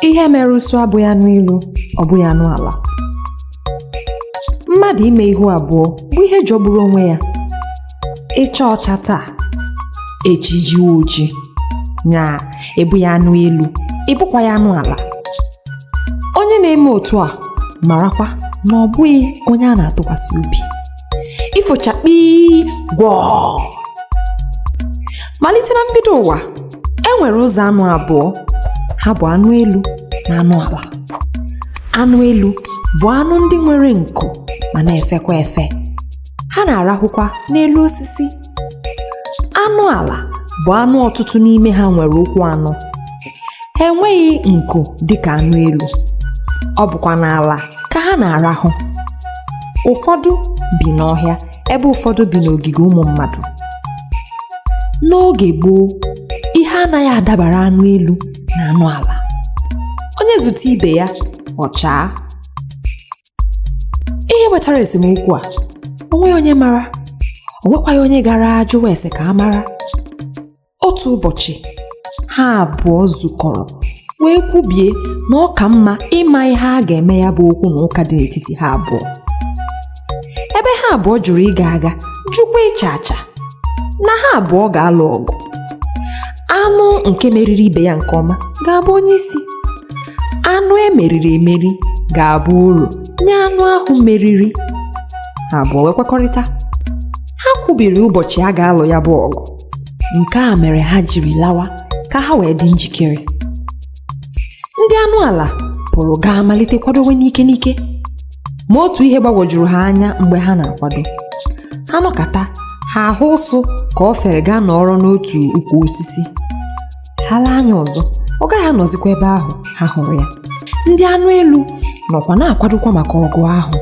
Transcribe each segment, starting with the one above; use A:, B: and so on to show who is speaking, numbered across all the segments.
A: Ihe mere ụsụ abụghị anụ elu, ọ bụghị anụ ala. Mmadụ ime ihu abụọ bụ ihe jọgburu onwe ya. Ịcha ọcha taa, echi jiwe oji. Nya, ị bụghị anụ elu, ị bụkwaghị anụ ala. Onye na-eme otu a marakwa na ọ bụghị onye a na-atụkwasị obi. Ifochakpii gwọọ. Malite na mbido ụwa, e nwere ụzọ anụ abụọ. Ha bụ anụ elu na anụ ala. Anụ elu bụ anụ ndị nwere nku ma na-efekwa efe. Ha na-arahụkwa n'elu osisi. Anụ ala bụ anụ ọtụtụ n'ime ha nwere ụkwụ anọ. Ha enweghị nku dịka anụ elu. Ọ bụkwa n'ala ka ha na-arahụ. Ụfọdụ bi n'ọhịa ebe ụfọdụ bi n'ogige ụmụ mmadụ. N'oge gboo, ihe anaghị adabara anụ elu na anụ ala. Onye zute ibe ya, ọ chaa. Ihe wetara esemokwu a, o nweghị onye mara, o nwekwaghị onye gara jụwa ese ka a mara. Otu ụbọchị, ha abụọ zukọrọ wee kwubie na ọ ka mma ịma ihe a ga-eme ya bụ okwu na ụka dị n'etiti ha abụọ. Ebe ha abụọ jụrụ ịga aga, jụkwa ịcha acha, na ha abụọ ga-alụ ọgụ. Anụ nke meriri ibe ya nke ọma ga-abụ onye isi. Anụ e meriri emeri ga-abụ uru nye anụ ahụ meriri. Ha abụọ wee kwekọrịta. Ha kwubiri ụbọchị a ga-alụ ya bụ ọgụ. Nke a mere ha jiri lawa ka ha wee dị njikere. Ndị anụ ala pụrụ gaa malite kwadowe n'ike n'ike. Ma otu ihe gbagwojuru ha anya mgbe ha na-akwado. Ha nọkata, ha ahụ ụsụ ka o fere gaa nọrọ n'otu ukwu osisi. Ha lee anya ọzọ, ọ gaghị anọzikwa ebe ahụ ha hụrụ ya. Ndị anụ elu nọkwa na-akwadokwa maka ọgụ ahụ.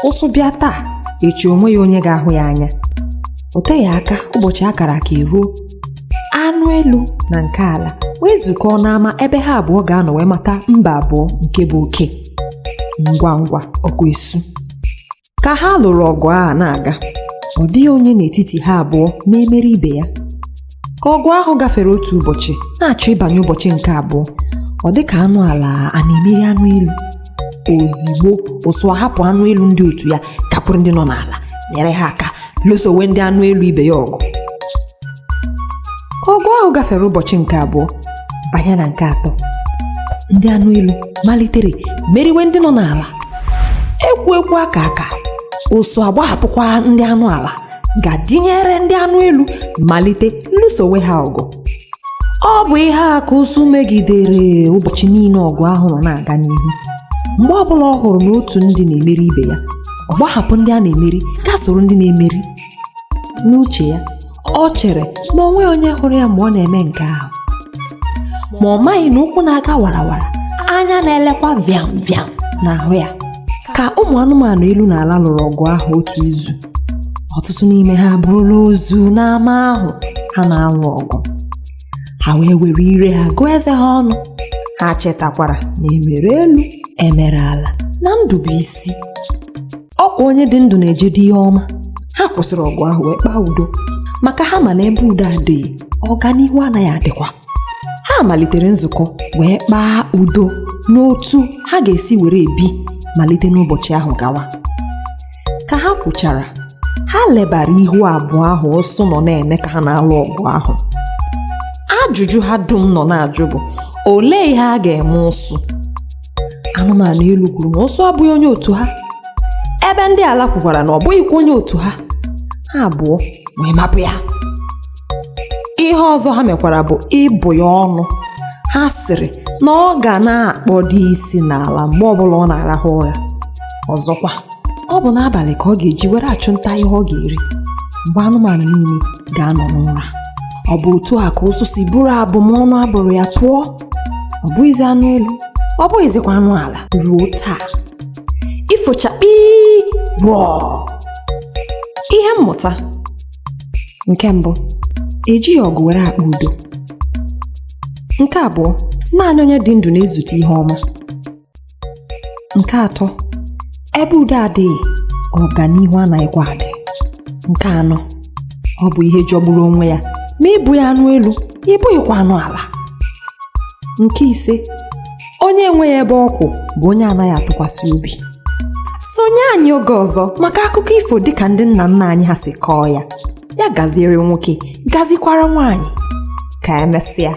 A: Ụsụ bịa taa, echi o nweghị onye ga-ahụ ya anya. O teghị aka ụbọchị a kara aka eruo. Anụ elu na nke ala wee zukọọ n'ama ebe ha abụọ ga-anọ wee mata mba abụọ nke bụ oke. Ngwa ngwa ọgụ esu. Ka ha lụrụ ọgụ a na-aga, ọ dịghị onye n'etiti ha abụọ na-emeri ibe ya. Ka ọgụ ahụ gafere otu ụbọchị na-achọ ịbanye ụbọchị nke abụọ, ọ dị ka anụ ala a na-emeri anụ elu. Ozigbo ụsụ ahapụ anụ elu ndị otu ya gakwuru ndị nọ n'ala nyere ha aka lụsowe ndị anụ elu ibe ya ọgụ. Ka ọgụ ahụ gafere ụbọchị nke abụọ banye na nke atọ, ndị anụ elu malitere meriwe ndị nọ n'ala. Ekwu ekwu aka aka, ụsụ agbahapụkwa ndị anụ ala ga dinyere ndị anụ elu malite lụsowe ha ọgụ. Ọ bụ ihe a ka ụsụ megidere ụbọchị niile ọgụ ahụ nọ na-aga n'ihu. Mgbe ọbụla ọ hụrụ na otu ndị na-emeri ibe ya, ọ gbahapụ ndị a na-emeri gaa soro ndị na-emeri. N'uche ya, ọ chere na o nweghị onye hụrụ ya mgbe ọ na-eme nke ahụ. Ma ọ maghị na ụkwụ na-aga warawara, anya na-elekwa vịam vịam n'ahụ ya. Ka ụmụ anụmanụ elu na ala lụrụ ọgụ ahụ otu izu, ọtụtụ n'ime ha abụrụla ozu n'ama ahụ ha na-alụ ọgụ. Ha wee were ire ha gụọ eze ha ọnụ. Ha chetakwara na emere elu, emere ala, na ndụ bụ isi. Ọkwa onye dị ndụ na-ejedo ihe ọma. Ha kwụsịrị ọgụ ahụ wee kpaa udo maka ha ma na ebe udo adịghị, ọganihu anaghị adịkwa. Ha malitere nzukọ wee kpaa udo n'otu ha ga-esi were ebi malite n'ụbọchị ahụ gawa. Ka ha kwuchara, ha lebara ihu abụọ ahụ ụsụ nọ na-eme ka ha na-alụ ọgụ ahụ. Ajụjụ ha dum nọ na-ajụ bụ olee ihe a ga-eme ụsụ? Anụmanụ elu kwuru na ụsụ abụghị onye otu ha, ebe ndị ala kwukwara na ọ bụghịkwa onye otu ha. Ha abụọ wee mapụ ya. Ihe ọzọ ha mekwara bụ ịbụ ya ọnụ. Ha sịrị na ọ ga na-akpọdo isi n'ala mgbe ọbụla ọ na-arahụ ụra. Ọzọkwa, ọ bụ n'abalị ka ọ ga-eji were achụ nta ihe ọ ga-eri mgbe anụmanụ niile ga-anọ n'ụra. Ọ bụ otu a ka ụsụ si bụrụ abụmọnụ abụrụ ya pụọ. Ọ bụghịzi anụ elu, ọ bụghịzikwa anụ ala ruo taa. Ifochakpii gwọọ. Ihe mmụta nke mbụ, ejighị ọgụ were akpa udo. Nke abụọ, naanị onye dị ndụ na-ezute ihe ọma. Nke atọ, ebe udo adịghị, ọganihu anaghịkwa adị. Nke anọ, ọ bụ ihe jọgburu onwe ya ma ị bụghị anụ elu, ị bụghịkwa anụ ala. Nke ise, Onye enweghị ebe ọ kwụ bụ onye anaghị atụkwasị obi. Sonye anyị oge ọzọ maka akụkọ ifo dịka ndị nna nna anyị ha si kọọ ya. Ya gaziere nwoke, gazikwara nwaanyị. Ka emesịa.